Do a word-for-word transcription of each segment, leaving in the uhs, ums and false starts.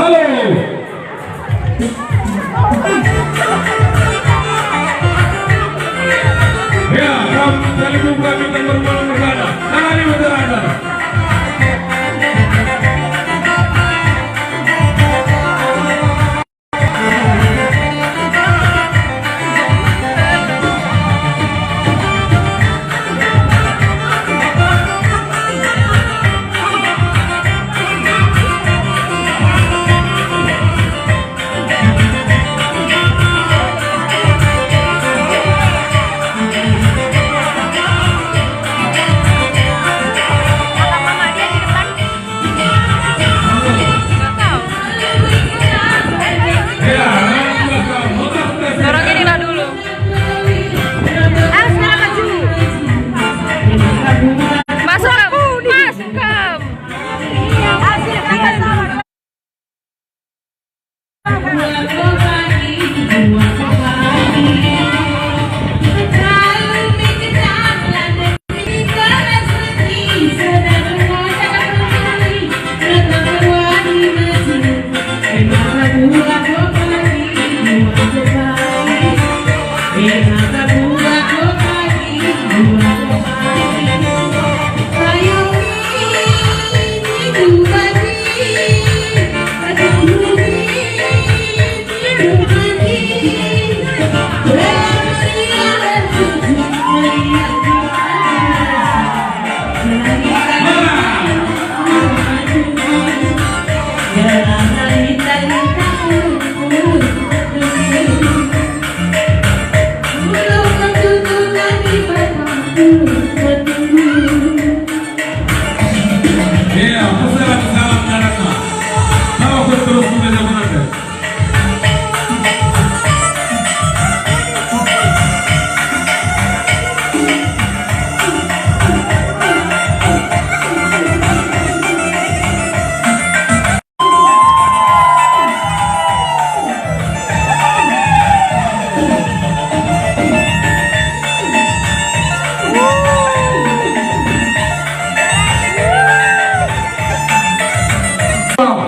Ya, kam dari buka kita bermalam bergana. Tangan di udara. Dorong inilah dulu. Ayo, sekarang maju. Masuk, Kam. Masuk, Kam. Iya, pesan salam anak-anak. Kalau terus kita sama.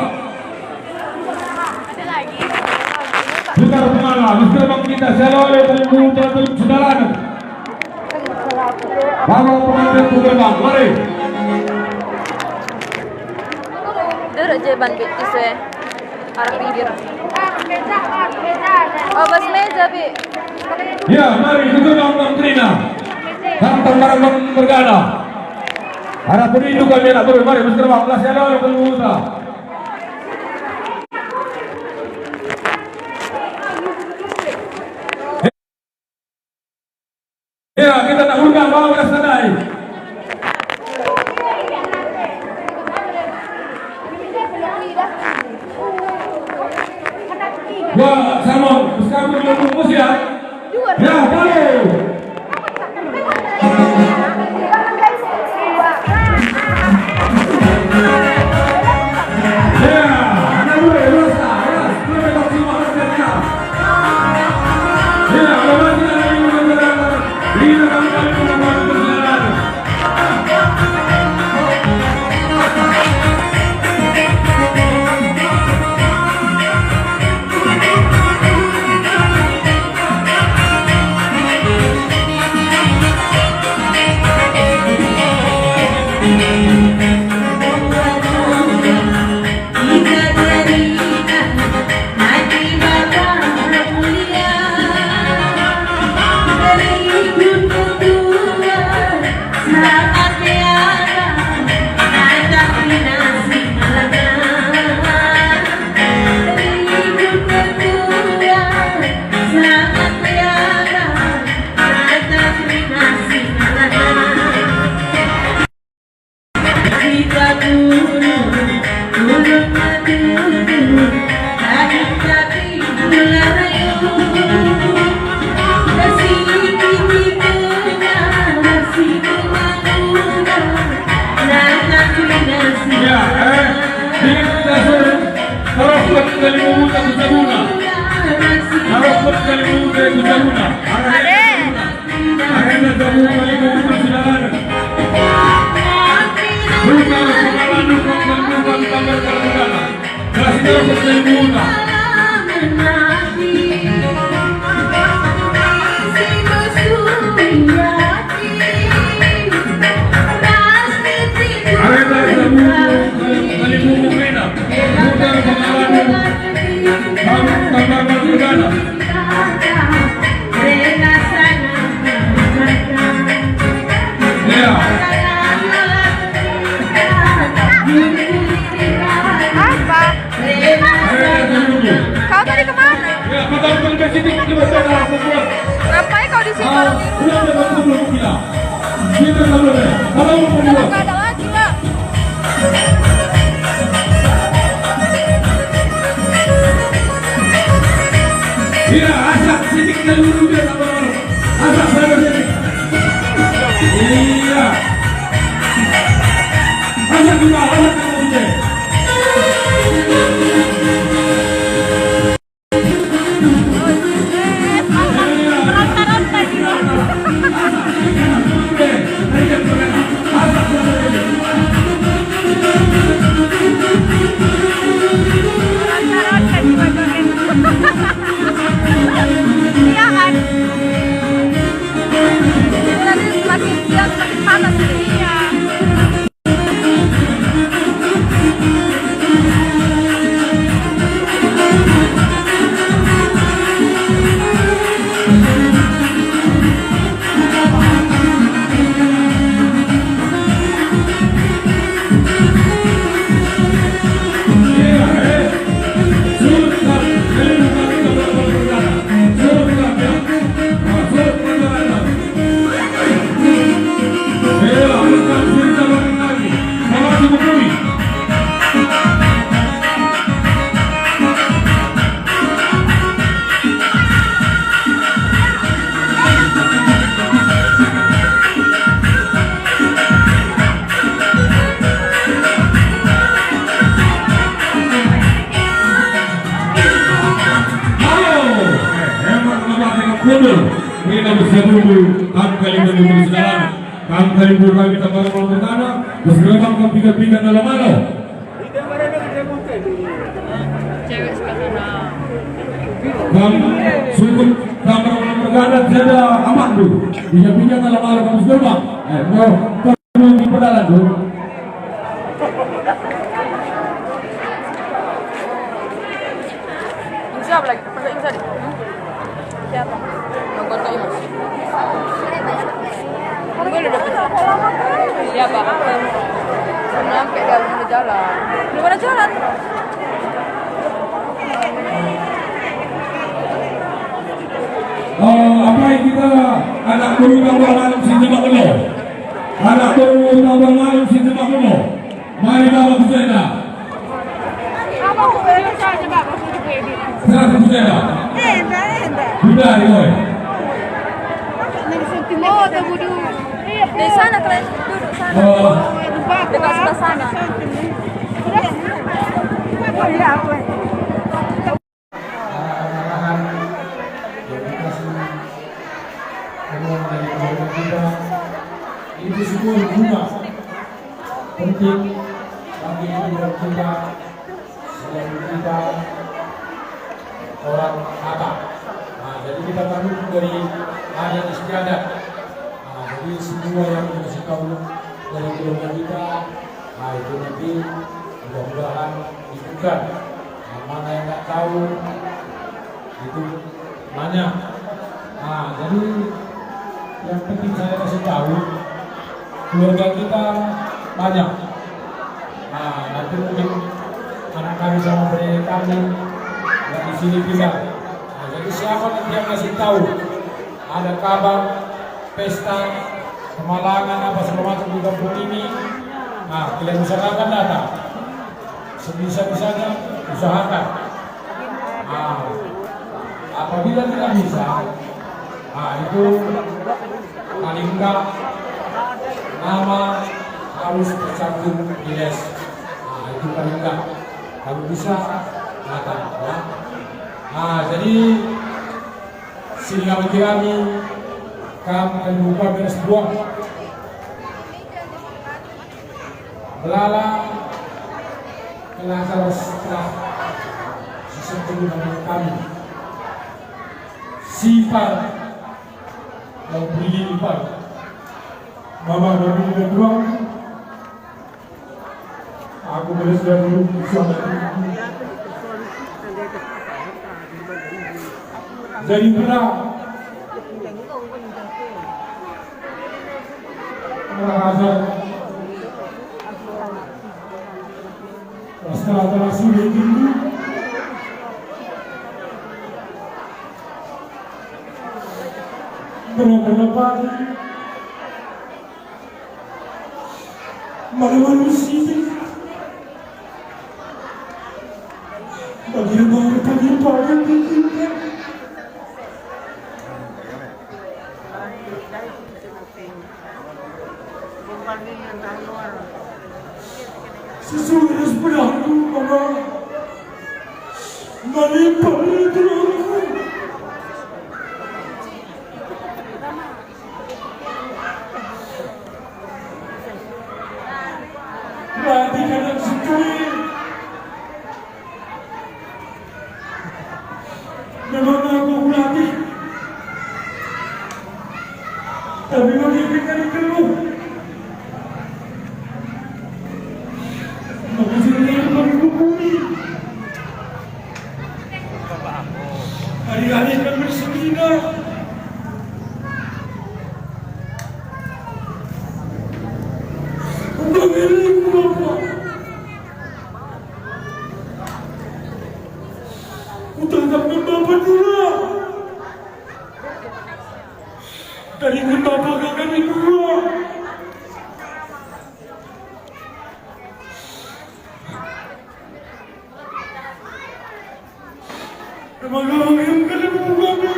Putar pengala, Mister Bang kita selalu terbuka terus saudara. Bapak pengantin Putar Bang, mari. Duduk je ban Bi, isu e. Arah pinggir. Oh, bas meja, Bi. Ya, mari, Putar Bang, Bang Trina. Tantang barang Bang bergana. Arah pun itu kami anak beru, mari, Mister Bang, belas ya, lalu, lalu, lalu. Ya, kita tak undang bawa beras tandai. Wah, sama, sekarang belum bungkus ya. Ya, balik. Ya, eh, ini kita suruh terus buat kali muda ku Jabuna. Terus buat kali muda ku Jabuna. Ade. Arena Jabuna kali muda ku Jabuna. Bukan kepala dukung dan bukan tambah kepala. Kasih Apa? Kau tadi kemana? Ngapain kau di sini? Udah gak ada lagi, Kak. Iya, asak sitik dulu dia, sabar. Asak sana sitik. Iya. Asak juga, asak kamu, Cek. Halo, eh, hebat lebat dengan kudel. Ini bisa dulu, angka lima ribu sekarang. Kam kalimburan kita baru mau bertanah, terus gerbang kam piga-piga dalam malo. Cewek sebelah sana. Kam sukut kam baru mau bertanah, tiada amat tu. Piga-piga dalam malo kamu gerbang. Eh, mau perlu di pedalan tu. Siap lagi. Pakai ini tadi. Siapa? Nonton Kak Imas. Gue udah dapet. Siapa? Belum nyampe dah, belum ada jalan. Belum ada jalan. Oh, apa yang kita anak guru tambah malam si Jemak Belo? Anak guru tambah malam si Jemak Belo. Mari, Bapak Kusenda. Seratus Kusenda. Enda, enda. Sudah, Roy. Oh, tunggu dulu. Di sana, kalian duduk sana. Oh. Dekat sebelah sana. Arahan-arahan yang dikasih Tuhan dari keluarga kita, itu semua guna penting bagi kehidupan kita sebagai kita orang Batak. Nah, jadi kita tahu dari adat istiadat. Nah, jadi semua yang dikasih tahu dari keluarga kita, nah, itu nanti mudah-mudahan dibuka. Nah, mana yang nggak tahu, itu nanya. Nah, jadi yang penting saya kasih tahu, keluarga kita banyak. Nah, nanti mungkin anak kami sama bere kami yang di sini tinggal. Nah, jadi siapa nanti yang kasih tahu ada kabar pesta, kemalangan, apa segala macam di kampung ini, nah, kalian usahakan datang. Sebisa-bisanya usahakan. Nah, apabila tidak bisa, nah, itu paling enggak nama harus tercantum di les. Nah, itu paling enggak. Kalau bisa, datang, ya. Nah, jadi sehingga bagi kami, kam akan buka beres buah. Melala, kena acara setelah Kami Sipar, Bang Prilly Ipar, Mama Nurul Beduang, aku beres dan dulu. Jadi pernah merasa Ras kata-kata sudah dulu. Pernah-pernah pagi. Malu-malu sini. Bagi rumah pagi-pagi. Sesuai ras pedahku, Bapa. Malimpah tulungku. Berarti kadang sendiri. Memang aku kulatih, tapi bagi kami keluh. Maka sini bagi bumi. Hari-hari kami bersedina. Udah ngeliku, Bapa. Kutangkap nge Bapa dua. Tadi nge Bapa gagal dua. Emang gagal nge Bapa.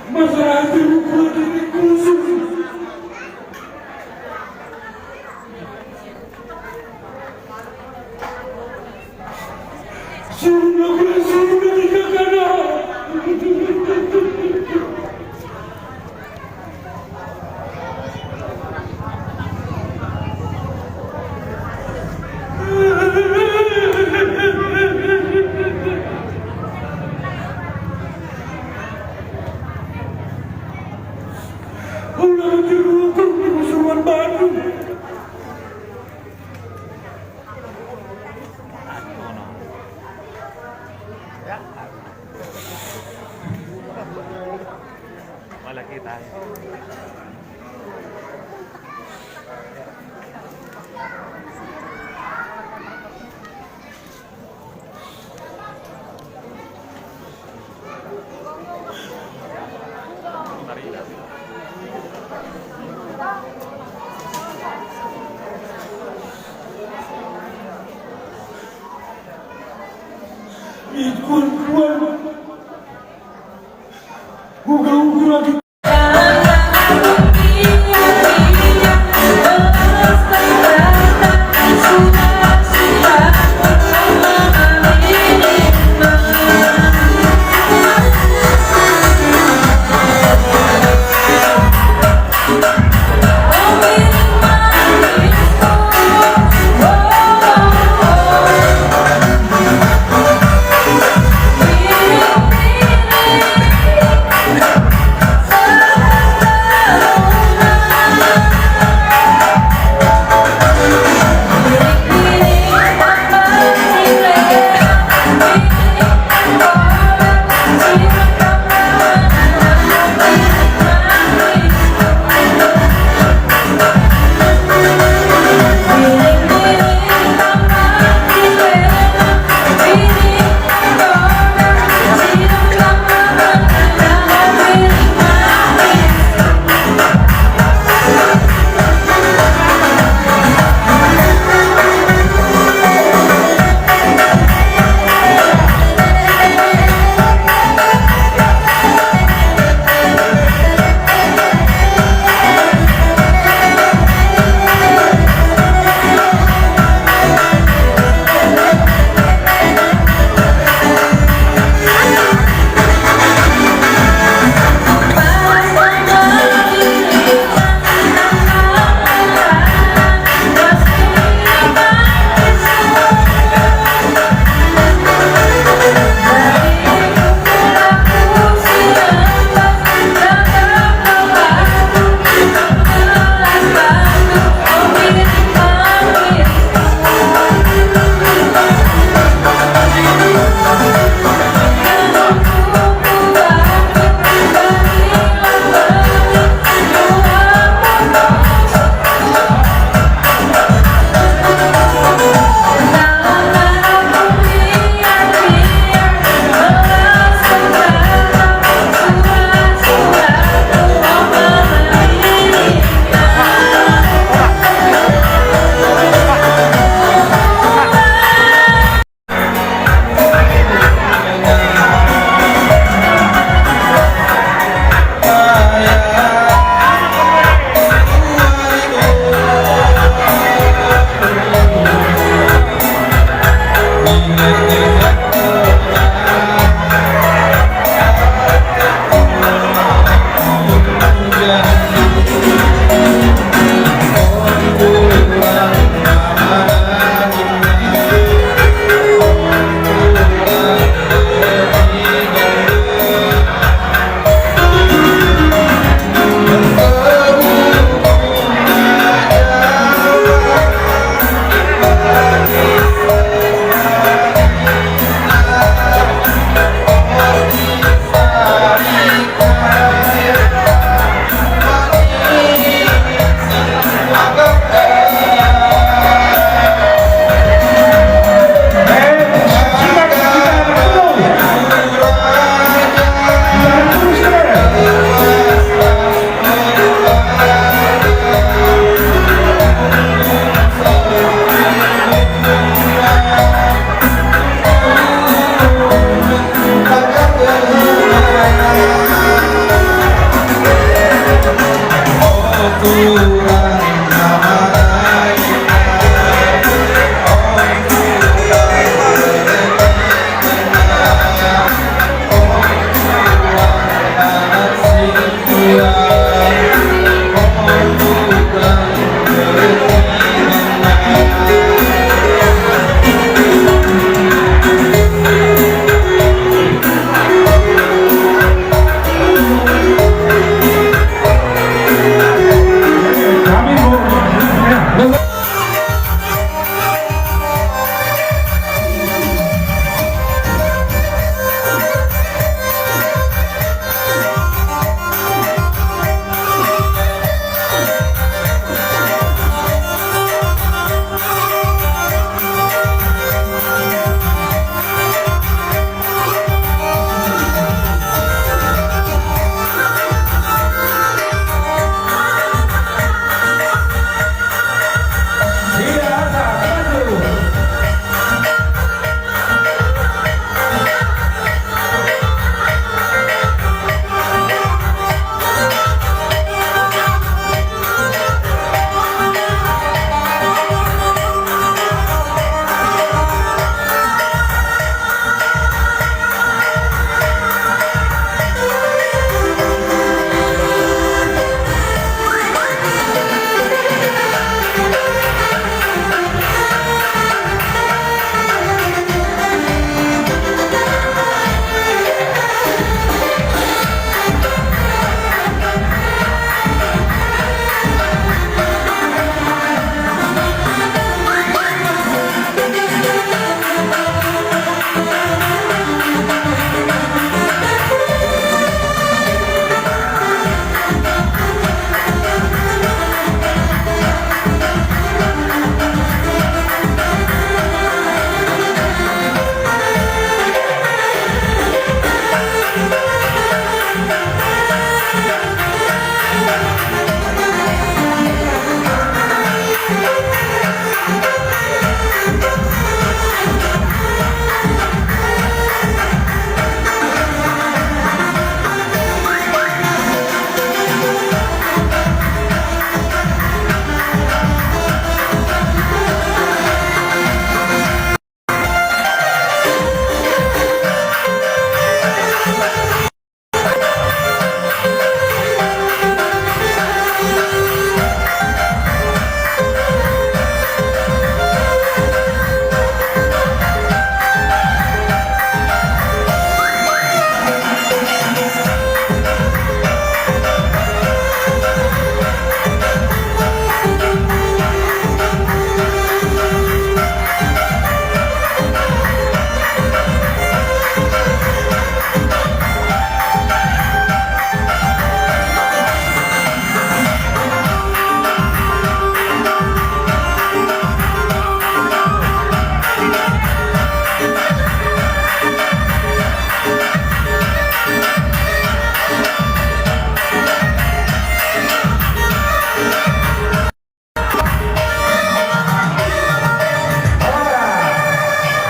Masalah itu bukan dari khusus. Suruh aku, suruh menikahkan. Ulang terukung di Pasuruan Bandung. Malah kita. Ikut kuat. Uga-uga lagi.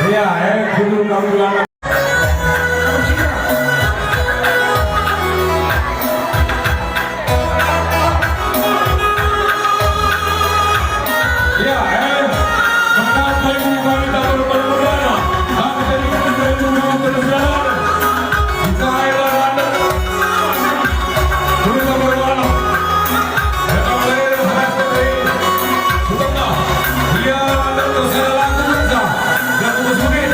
Ya, eh, dulu kamu bilang. Ya, eh, mengapa ibu kami tak berperdana? Kami tadi kita ibu kami terus jalan. Kita heran anda. Dulu tak berperdana. Datang dari Raja Putri. Bukanlah. Dia anda terus jalan, terus jalan. Dan terus bukit.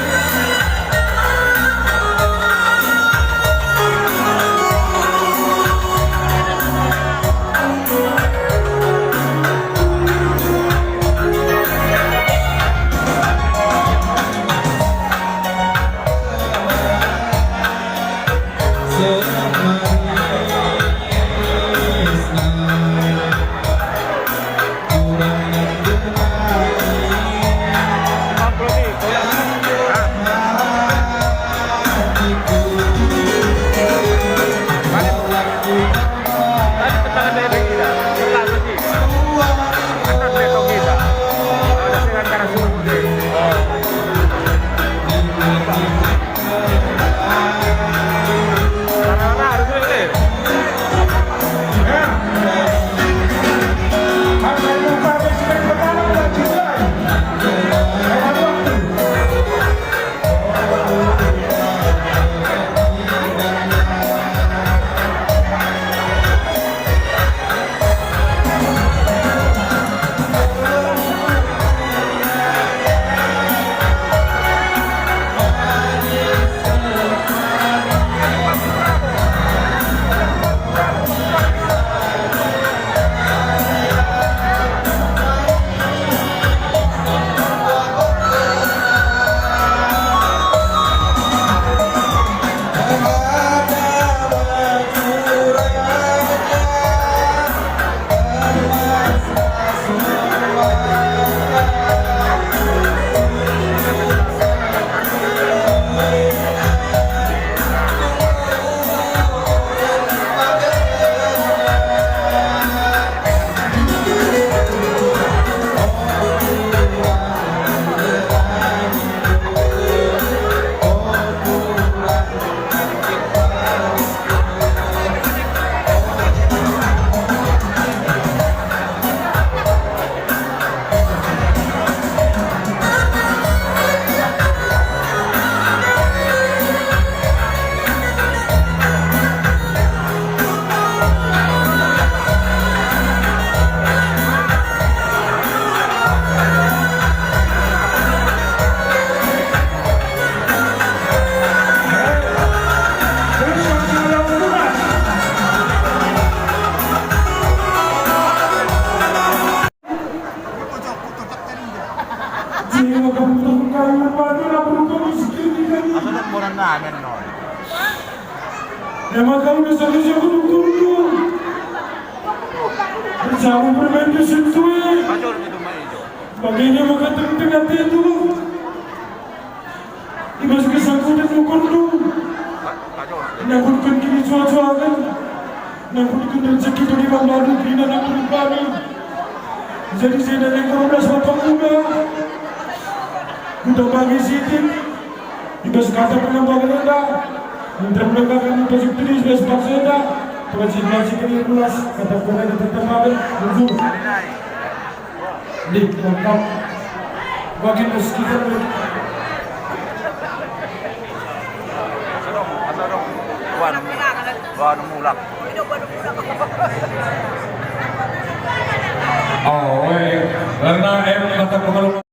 Ema kau dosa-dosa kudukurndu. Erjabu permen dusun sue. Bagenda maka tengteng atendu. I bas kesangkuten ukurndu. Nangkutken kinicuacuaken. Nangkutken rezeki tu di bambandu kerina nangkutken kami. Jadi saya dari Komnas Bapa Muda. Kuda bagi sitik. I bas kata penambangan enda, nterem kami pajuk tedis bas bangsa enda, pengaji-ngaji kami pulas, kata penambangan, bujur. Dik, lengkap. Bagi mus kita dik. Wah, nemu, wah, nemu lah. Oh, eh, karena em kata pengeluh.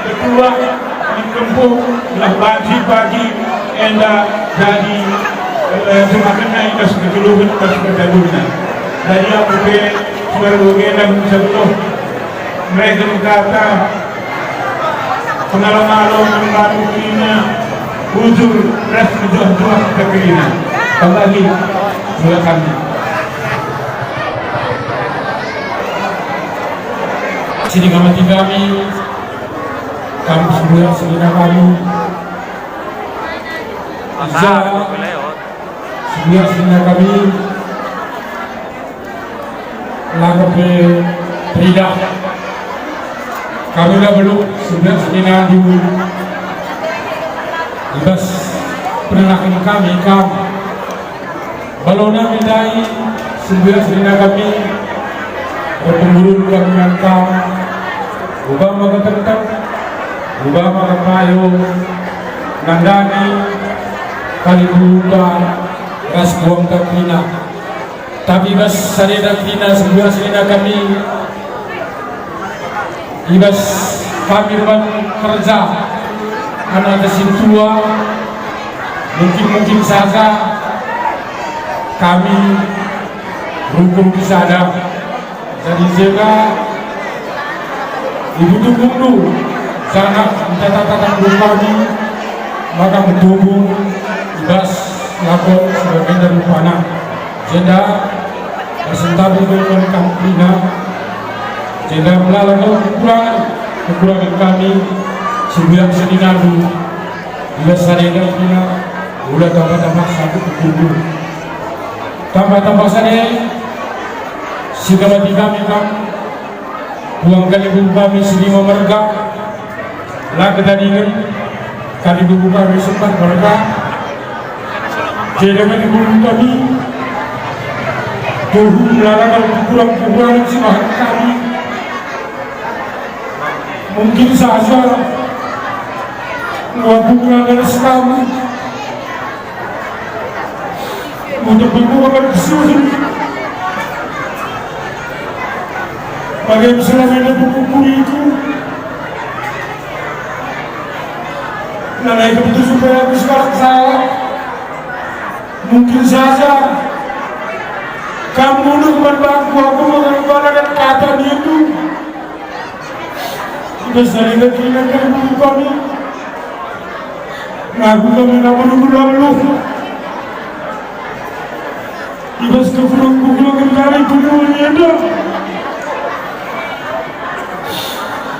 Ketua, kempu, lah banci pagi enda jadi, eh, jemaah kena i bas kegeluhen, i bas perdagunan. Jadi aku pe suara enda menceluh mereken kata pengalo-ngalo, mengalo kerina, bujur ras mejuah-juah kita kerina. Kembali, silakan. Sini kami, kami. Kami sembilan senina kami. Isa sembilan senina kami. Lako pe teridah. Kami la beluk sembilan senina dulu. Ibas penenaken kami kam. Balona me ndai, sembilan senina kami, perpengurun kami nangkam, uga maka tentang, uga maka payo, nandani, kali buta, ras buang kerina. Tapi bas sadeda kerina sembilan senina kami, ibas kami ruban kerja anak kesintua, mungkin-mungkin saja kami rukun kisada. Jadi sehingga ibutuhkenndu janah entah-entah kami maka metubu ibas lakon sebagainya rupana. Jenda, sentabi dengan kampina. Jenda melala kekurangan, kekurangan kami, sembilan seninadu. Bila sadenda kina, ula tambah-tambah sanggup kekurangan. Tambah-tambah sade, sikamati kami kam, puang kali kami si lima merga, la kedadingen, kali kami sempat merga, jadi kami guru kami, tuhu melala kekurangan-kekurangan si bahan kami. Mungkin saja, wabunga dari sekamu. Untuk membuka perkesusun. Bagi selama ini buku itu. Nah, itu betul supaya aku sekarang salah. Mungkin saja. Kamu mundur man bangku, aku mengalami bala dan kata nindu. Ibas dari negeri-negeri bulu kami. Ngaku kami nak menunggu lalu. Ibas kepulung-pulung kami dari bulu nyenda.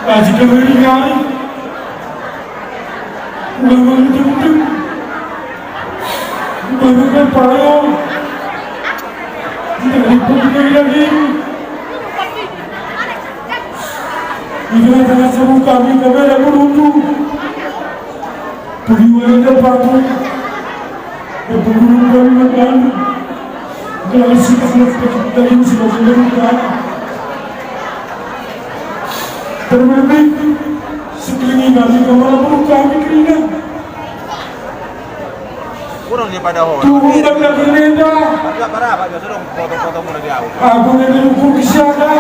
Aji kami ringai. Udah mengutuk-utuk. Udah mengutuk payo. Udah mengutuk lagi. Ibarat tengah seru kami, kami ada beruntung. Beriman dan patuh. Dan beruntung kami makan. Gelasi keselamatan kita ini sebagai berita. Terlebih, sekeliling kami, kami beruntung kami keringat. Kurang daripada ho. Tubuh dan gerenda. Agak berapa dia sudah potong-potong mulai di awal. Aku yang diukur ke siapa?